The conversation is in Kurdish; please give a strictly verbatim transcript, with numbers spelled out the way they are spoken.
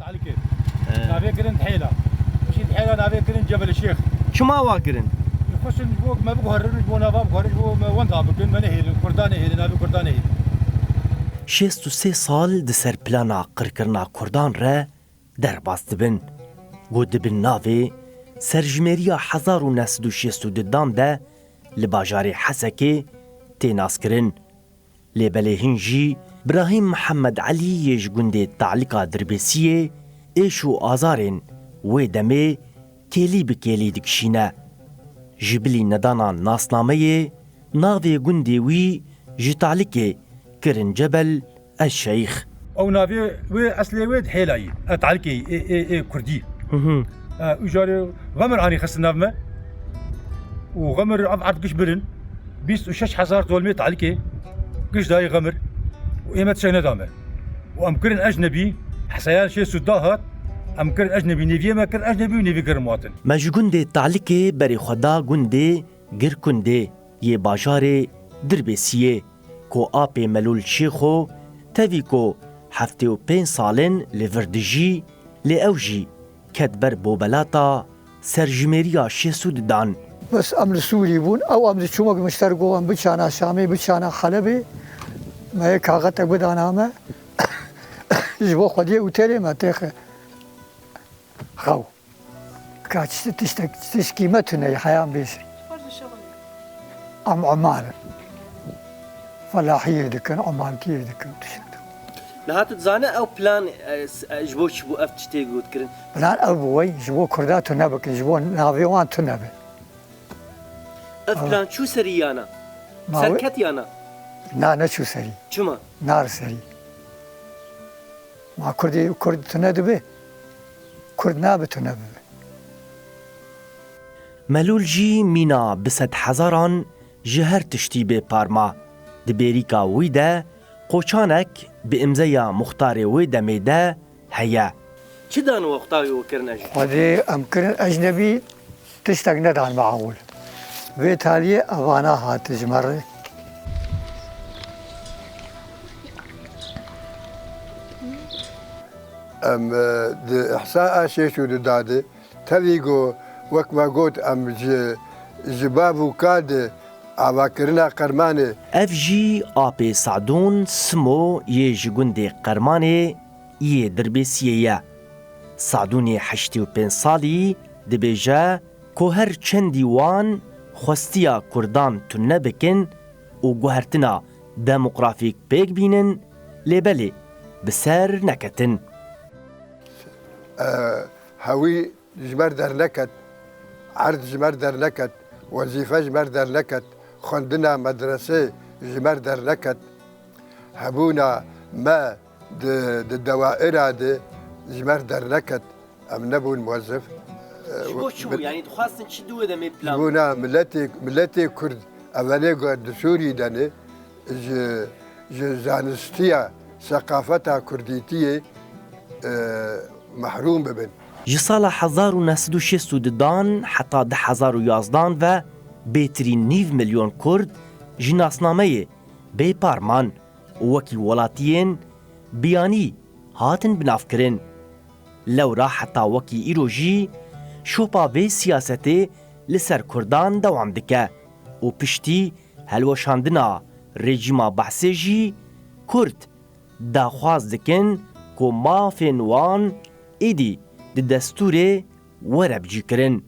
Navê kirin Dihêla. Piştî Dihêla navê kirin Cebel Şêx. Çima wa kirin? Xweşin ji bo me biguherin, ji bo nava biguherin, ji bo me wenda bikin, me nehêlin, Kurda nehêlin, navê Kurda nehêlin. Şêst û sê sal di ser plana qirkirina Kurdan re derbas dibin. Ku di bin navê serjimêriya hezar û neh sed û şêst û du dan de li bajarê Hesekê tê naskirin. Lê belê hîn jî Birahîm Mihemed Elî yê ji gundê Talika Dirbêsiyê êş û azarên wê demê kêlî bi kêlî dikişîne. Ji bilî nedana nasnameyê, navê gundê wî ji Talikê kirin Cebel Ez Şeyx. Ew navê wê eslê wê Dihêla yî. E, Talikê yî, ê, ê, ê kurdî. Hı hı. E, û carê Xemir anî xistin nav me. Û Xemir ev erd giş birin. Bîst û şeş hezar zolmê Talikê giş dayê Xemir. Û ê me tişek neda me. Û em kirin ecnebî, hesayan şêst û du hat, em kirin ecnebî, nêviyê me kirin ecnebî û nêvî kirin muwatin. Me ji gundê Talikê berê xwe da gundê Girkundê yê bajarê Dirbêsiyê, ku apê Melûl Şêxo tevî ku heftê û pênc sal in li vir dijî, lê ew jî ket ber bobelata serjimêriya şêst û du dan. Bes em li Sûrî bûn, ew em diçûmek mişter got em biçana Şamê, biçana Helebê, me yê kaxetek bidana me, ji bo xwediyê û têrê me têxe xew. Ka çi tiştek, tişkî me tune ye, heyan bêjin. Em umar in. Felahiyê dikin, umartiyê dikin, tiştek. Niha tu dizane ew plan, e, s-, e, ji bo çi bû ev tiştê got kirin? Plan ew bû wey, ji bo Kurda tune bikin, ji bo navê wan tune be. Ev plan çû serî yana? Ma we- Serket yana? Na, neçû serî. Çima? Nar serî. Ma Kurdê, Kurd tune dibe? Kurd nabe tune bibe. Melûl jî mîna bi sedhezaran ji her tiştî bê parma. Di bêrîka wî de qoçanek bi îmzeya muxtarê wê demê de heye. Çi dan we xwedê we kirin ecnebî? Xwedê em kirin ecnebî, tiştek nedan me ewil. Vê taliyê evana hat ji me re. Em, e, di ihsa a şêş û du dadê, tevî ku wek me got, em ji, ji bav û ka di avakirina Qermanê. Ev jî apê Sadûn Simo yê ji gundê Qermanê yê Dirbêsiyê ye. Sadûnê heştê û pênc salî dibêje ku her çendî wan xwestiya Kurdan tune bikin û guhertina demografîk pêk bînin, lê belê bi ser neketin. E, hewî ji me r derneket, erd ji me r derneket, wezîfe ji me r derneket, xwendina medresê ji me r derneket, hebûna me di, di dewaira de ji me r derneket, em nebûn muwezif. Ji bo çi bû? Yanî dixwastin çi di wê demê plan? Ji bona miletê, miletê Kurd, evelê ku di Sûrî de ne, ji, ji zanistiya, seqafeta Kurdîtiyê, e, mehrûm bibin. Ji sala hezar û neh sed û şêst û du dan heta du hezar û yazdan ve bêtirî nîv milyon Kurd ji nasnameyê bê parman û wekî welatiyên biyanî hatin binavkirin. Lewra heta wekî îro jî şopa vê siyasetê li ser Kurdan dewam dike û piştî helweşandina rejîma Behsê jî Kurd daxwaz dikin ku mafên wan êdî di destûrê were bicîkirin.